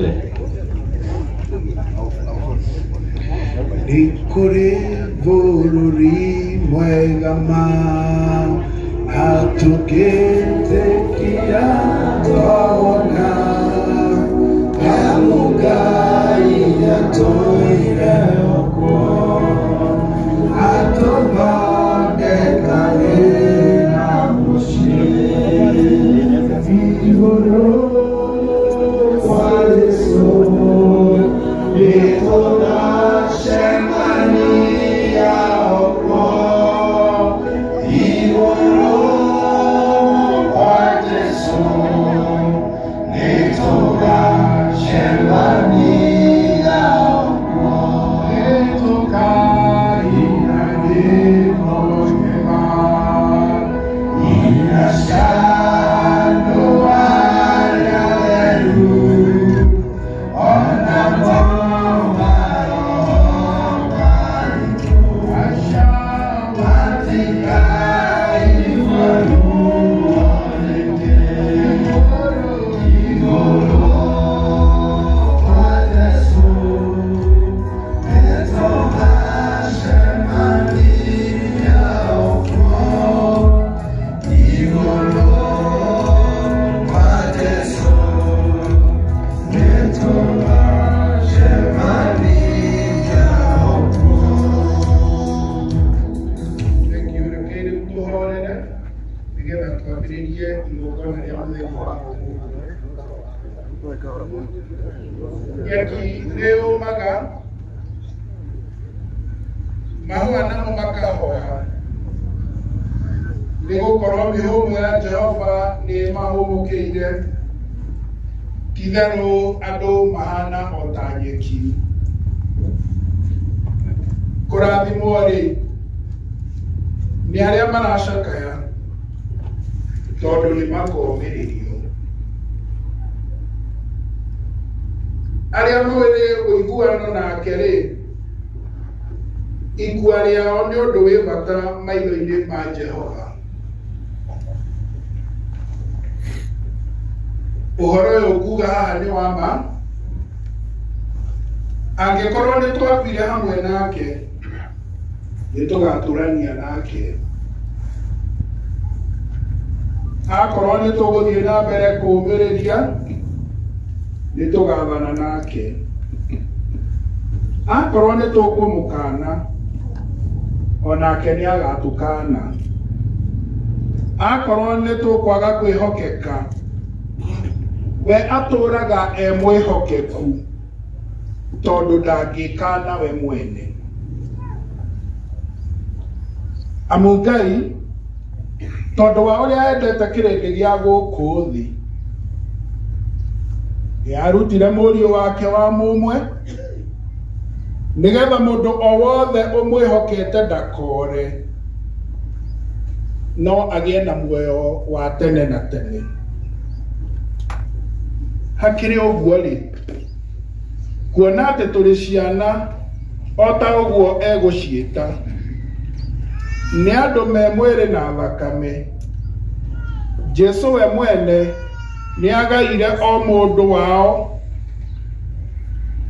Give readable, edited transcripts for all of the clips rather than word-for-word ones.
Twende. Nĩ kũrĩ bũrũri mwega ma atũgĩtĩkia twawona amu Ngai atũire okuo atũthondekagĩra mũciĩ igũrũ kwa Jesũ nĩtũgacemania okuo igũrũ kwa Jesũ nĩtũgacemania okuo nĩtũkaina nyĩmbo njega iria cia andũ arĩa atheru ona Thank you. Reke rĩu tũhorere nĩgetha twambĩrĩrie igongona rĩa mũthenya wa ũmũthĩ. Nyeki nĩyũmaga, mahũa namo makahoha, nĩgũkorwo mĩhũmũ ya Jehova nĩĩmahũmũkĩire. Ti-itherũ andũ mahana o ta nyeki. Kũrathimwo-rĩ, nĩ arĩa maracakaya tondũ nĩ makomĩrĩrio. Arĩa marĩ ũiguano nake-rĩ, ikua rĩao nĩ ũndũ wĩ bata maitho-inĩ ma Jehova. Ũhoro ũyũ nguga haha nĩ wa ma, angĩkorwo nĩ twakuire hamwe nake, nĩ tũgatũrania nake. Akorwo nĩ tũgũthiĩ na mbere kũũmĩrĩria, nĩ tũgathana nake. Akorwo nĩ tũkũmũkana, onake nĩ agatũkana. Akorwo nĩ tũkwaga kwĩhokeka, we atũraga e mwĩhokeku tondũ ndangĩkana we mwene. Amu Ngai tondũ wa ũrĩa endete kĩrĩndĩ gĩa gũkũ thĩ, nĩarutire mũriũ wake wa mũmwe nĩgetha mũndũ o wothe ũmwĩhokete ndakore, no agĩe na muoyo wa tene na tene. Hakĩrĩ ũguo-rĩ, kuona atĩ tũrĩ ciana o ta ũguo egũciĩta, nĩ andũ me mwĩrĩ na thakame, Jesũ we mwene nĩagaire o mũndũ wao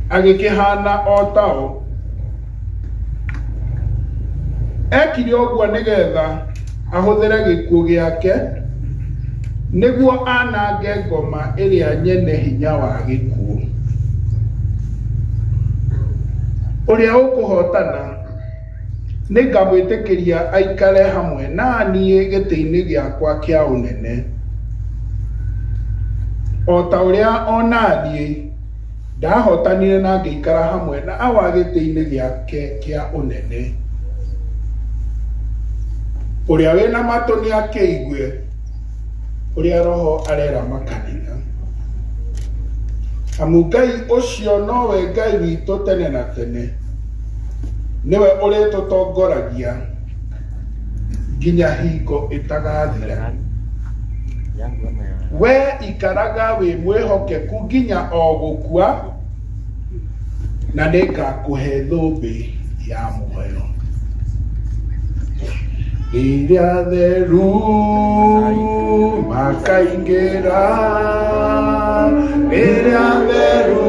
agĩkĩhana o tao. Ekire ũguo nĩgetha ahũthĩre gĩkuũ gĩake nĩguo anange ngoma ĩrĩa nyene hinya wa gĩkuũ. Ũrĩa ũkũhotana nĩngamwĩtĩkĩria aikare hamwe na niĩ gĩtĩ-inĩ gĩakwa kĩa ũnene, o ta ũrĩa o na niĩ ndahotanire na ngĩikara hamwe na Awa gĩtĩ-inĩ gĩake kĩa ũnene. Ũrĩa wĩna matũ nĩakĩigue ũrĩa Roho arera makanitha. Amu Ngai ũcio nowe Ngai witũ tene na tene, nĩwe ũrĩtũtongoragia nginya hingo ĩtagathira. We ikaraga wĩ mwĩhokeku nginya o gũkua, na nĩngakũhe thũmbĩ ya muoyo. Rĩrĩa theru makaingĩra, rĩrĩa theru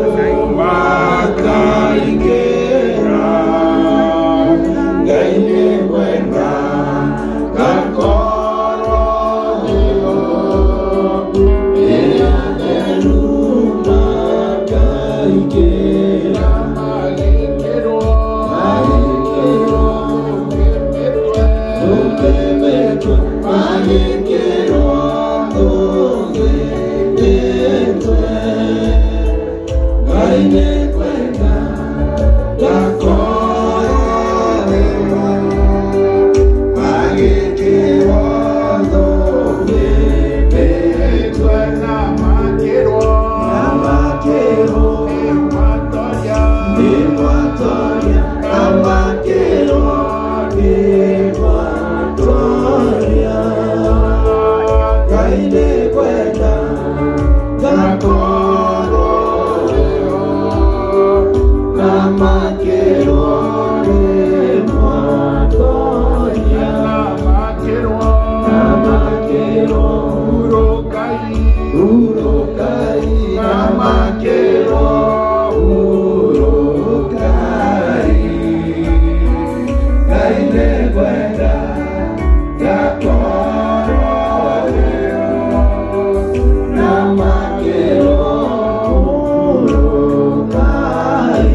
Nĩ kwenda ngakorwo magĩkĩrwo thũmbĩ Etwe na makĩrwo na makĩrwo nĩ mwatoria nĩ mwatoria na makĩrwo nĩ mwatoria. Ngai nĩ kwenda ngakorwo na makĩrwo nĩ mwatoria na makĩrwo na makĩrwo hurũkai hurũkai na makĩrwo hurũkai. Ngai nĩ kwenda ngakorwo na makĩrwo hurũkai.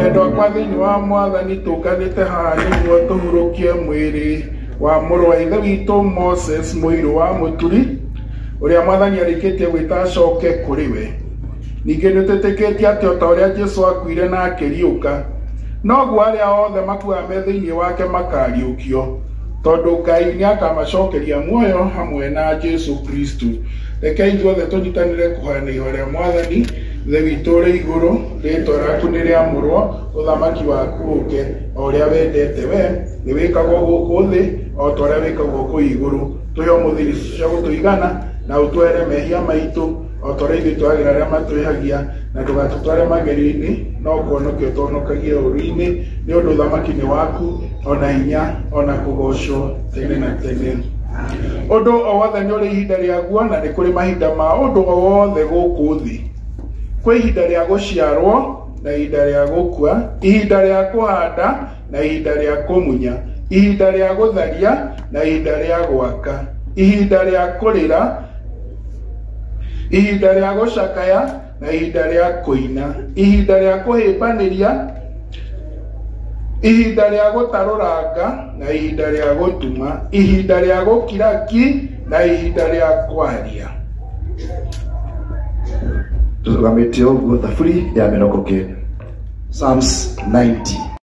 Endwa akwa thĩinĩ wa mwathani tũnganĩte haha nĩguo tũhurũkie mwĩrĩ wa mũrũ wa ithe witũ Moses mũirũ wa Mũturi ũrĩa mwathani arĩkĩtie gwĩta acoke kũrĩ we. Ningĩ nĩtwĩtĩkĩtie atĩ o ta ũrĩa Jesũ akuire na akĩriũka, noguo arĩa othe makuaga me thĩinĩ wake makariũkio, tondũ Ngai nĩakamacokeria muoyo hamwe na Jesũ Kristo. Reke ithuothe tũnyitanĩre kũhoya ihoya rĩa mwathani. Ithe witũ ũrĩ igũrũ, rĩĩtwa rĩaku nĩ rĩamũrwo, ũthamaki waku ũke, o ũrĩa wendete we nĩ wĩkagwo gũkũ thĩ o ta ũrĩa wĩkagwo kũu igũrũ. Tũhe ũmũthĩ irio cia gũtũigana, na ũtwere mehia maitũ o ta ũrĩa ithuĩ twagĩra arĩa matwĩhagia, na ndũgatũtware magerio-inĩ, no kũhonokia ũtũhonokagie ũũru-inĩ, nĩ ũndũ ũthamaki nĩ waku, ona hinya, ona kũgoocwo tene na tene. Ũndũ o wothe nĩ ũrĩ ihinda rĩaguo, na nĩ kũrĩ mahinda ma ũndũ o wothe gũkũ thĩ. Kwĩ ihinda rĩa gũciarwo na ihinda rĩa gũkua, ihinda rĩa kũhanda na ihinda rĩa kũmunya, ihinda rĩa gũtharia na ihinda rĩa gwaka, ihinda rĩa kũrĩra, ihinda rĩa gũcakaya na ihinda rĩa kũina, ihinda rĩa kũhĩmbanĩria, ihinda rĩa gũtarũranga na ihinda rĩa gũtuma, ihinda rĩa gũkira ki na ihinda rĩa kwaria. Tũrũgamĩte ũguo thaburi ya 90, Psalms 90.